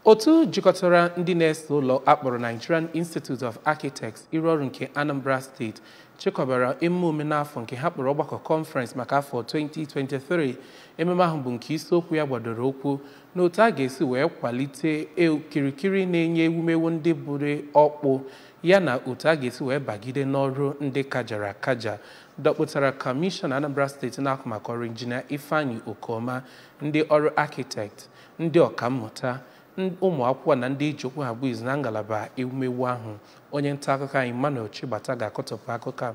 Otu jikọtara ndị na-ese ụlọ akpọrọ Nigerian Institute of Architects ịrụ ọrụ nke Anambra Steeti chịkọbara emume n'afọ nke ha kpọrọ ọgbakọ conference maka afọ 2023. Ememe ahụ bụ nke isiokwu ya gbadoro okwu n'otu a ga-esi wee kwalite okirikiri na-enye ewumewu ndị buru ọkpụ ya na otu a ga-esi wee bagide n'ọrụ ndị kajara akaja. Dọkpụtara Kọmishọna Anambra Steeti na-ahụ maka ọrụ, Injinia Ifeanyi Okeoma, ndị ọrụ architect, ndị ọkammụta, ụmụ akwụkwọ na ndị iji okwu ha bụ izu na ngalaba ewumewu ahụ. Onye nta akụkọ anyị, Emmanuel Chigbata, ga-akọtọpụ akụkọ a.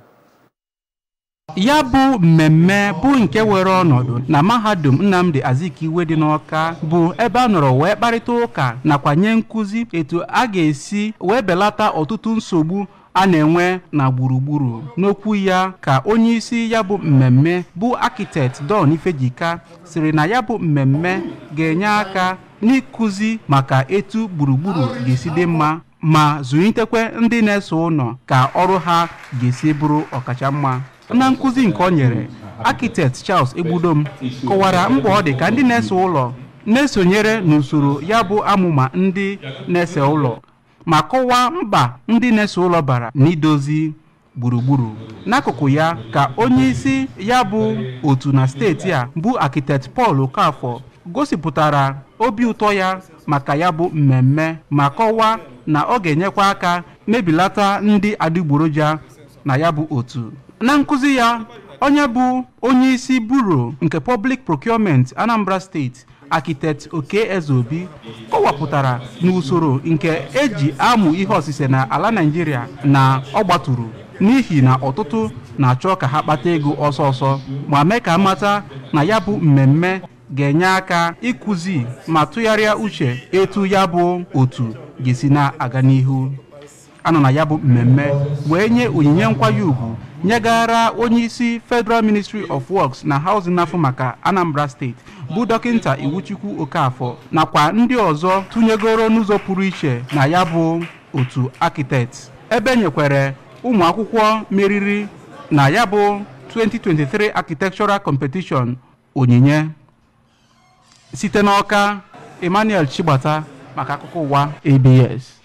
Ya bụ mmemme bụ nke were ọnọdụ na Mahadum Nnamdi Azikiwe dị n'Ọka, bụ ebe a nọrọ wee kparịta ụka nakwa nye nkụzi etu a ga-esi wee belata ọtụtụ nsogbu a na-enwe na gburugburu. N'okwu ya ka onye isi ya bụ mmemme, bụ Architect Don Ifejika, siri na ya bụ mmemme ga-enye aka n'ịkụzi maka etu gburugburu ga-esi dị mma ma zụlitekwe ndị na-ese ụlọ ka ọrụ ha ga-esi bụrụ ọkacha mma. Na nkụzi nke o nyere, Architect Charles Egbudom kọwara mkpa ọ dị ka ndị na-ese ụlọ na-esonyere n'usoro ya bụ amụma ndị na-ese ụlọ, ma kọwaa mkpa ndị na-ese ụlọ bara n'idozi gburugburu. N'akụkụ ya ka onye isi ya bụ otu na steeti a, bụ Architect Paul Okafor, gosipụtara obi ụtọ ya maka ya bụ mmemme ma kọwaa na ọ ga-enyekwa aka mebilata ndị adịgboroja na ya bụ otu. Na nkụzi ya, onye bụ onye isi Bureau nke Public Procurement Anambra Steeti, Architect Oke Ezeobi, kọwapụtara n'usoro nke eji amụ ihe osise na ala Naịjirịa na ọ gbaturu n'ihi na ọtụtụ na-achọ ka ha kpata ego ọsọ ọsọ, ma mee ka mata na ya bụ mmemme ga-enye aka ịkụzi ma tụgharịa uche etu ya bụ otu ga-esi na-aga n'ihu. Anọ na ya bụ mmemme wee nye onyinye nkwanye ugwu nyegara onye isi Federal Ministry of Works na Housing n'afọ maka Anambra Steeti, bụ Dọkịta Iwuchukwu Okafọ, nakwa ndị ọzọ tụnyegoro n'ụzọ pụrụ iche na ya bụ otu architect, ebe nyekwere ụmụ akwụkwọ meriri na ya bụ 2023 Architectural Competition onyinye. Site n'Ọka, Emmanuel Chigbata maka akụkọ ụwa ABS.